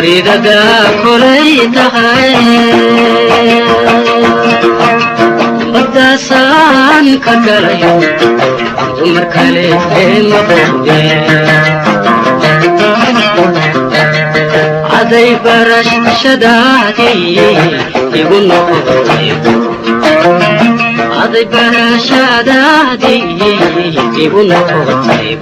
Baridada kolay tahay Badasaan ka galay Dumar kale ma boqde Aday barashadaadii igu noqotay Aday barashadaadii igu noqotay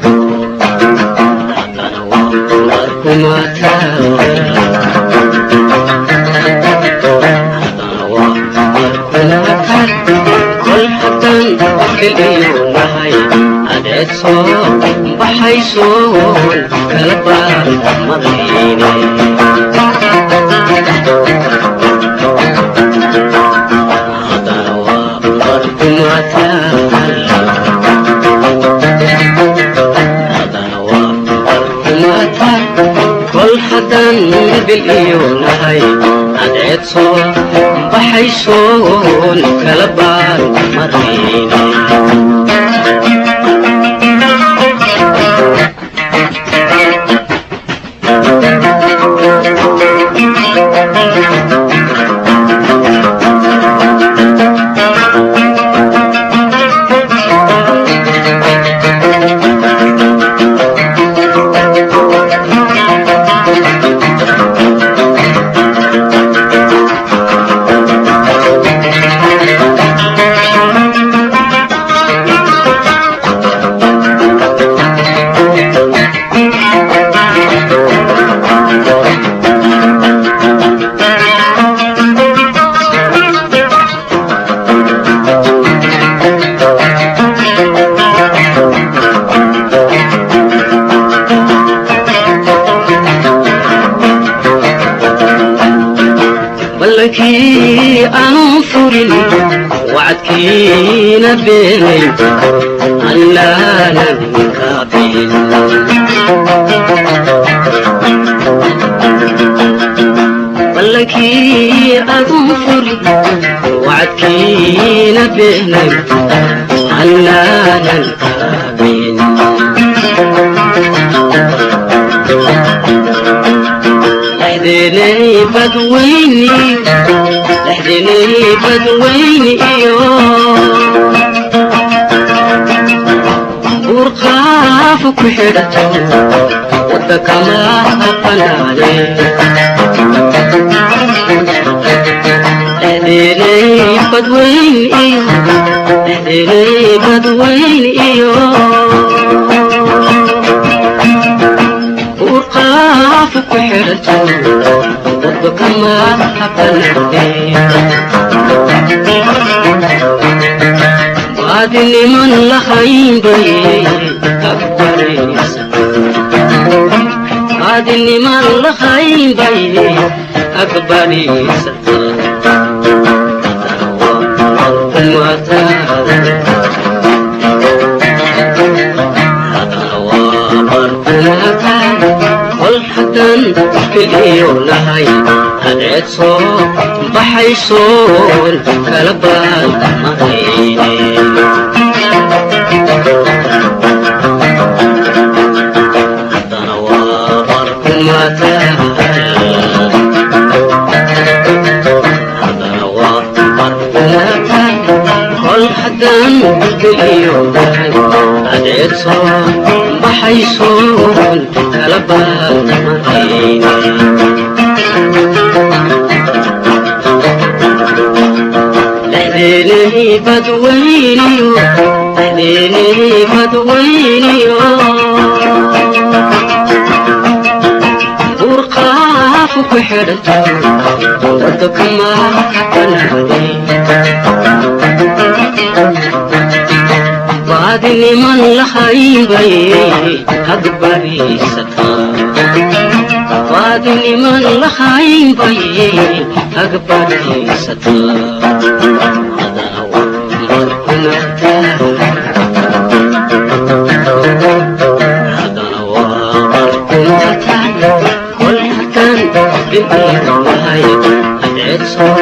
Kol haddaan keliyonahay adeed soo baxaysoon kala baarmadayne Haddana waa barkumataa Haddana waa barkumataa Kol haddaan bilyonahay adeed soo baxaysoon kala baarmadayne Ballankii aanu furin wacadkiina beenay allaanan kaabin Ballankii aanu furin wacadkiina beenay allaanan kaabin Dhexdeenay badweyni dhexdeenay badweyni iyo Buurqaaf ku xidhato wadda kama banaane Dhexdeenay badweyni iyo dhexdeenay badweyni iyo Buurqaaf ku xidhato wadda kama banaane Baadiniman lahayn bay agbaraysa Baadiniman lahayn bay agbaraysa Kol haddaan keliyonahay adeed soo baxaysoon kala baarmadayne Haddana waa barkumataa Haddana waa barkumataa Kol haddaan keliyonahay adeed soo baxaysoon kala baarmadayne Dhexdeenay badweyniyo dhexdeenay badweyniyo Buurqaaf ku xidhato wadda kama banaane Baadiniman lahayn bay agbaraysataa Baadiniman lahayn bay agbaraysataa Haddana waa barkumataa Haddana waa barkumataa Kol haddaan bilyonahay adeed soo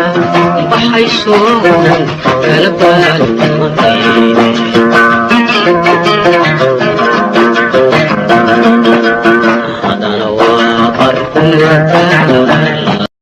baxaysoon kala baarmadayne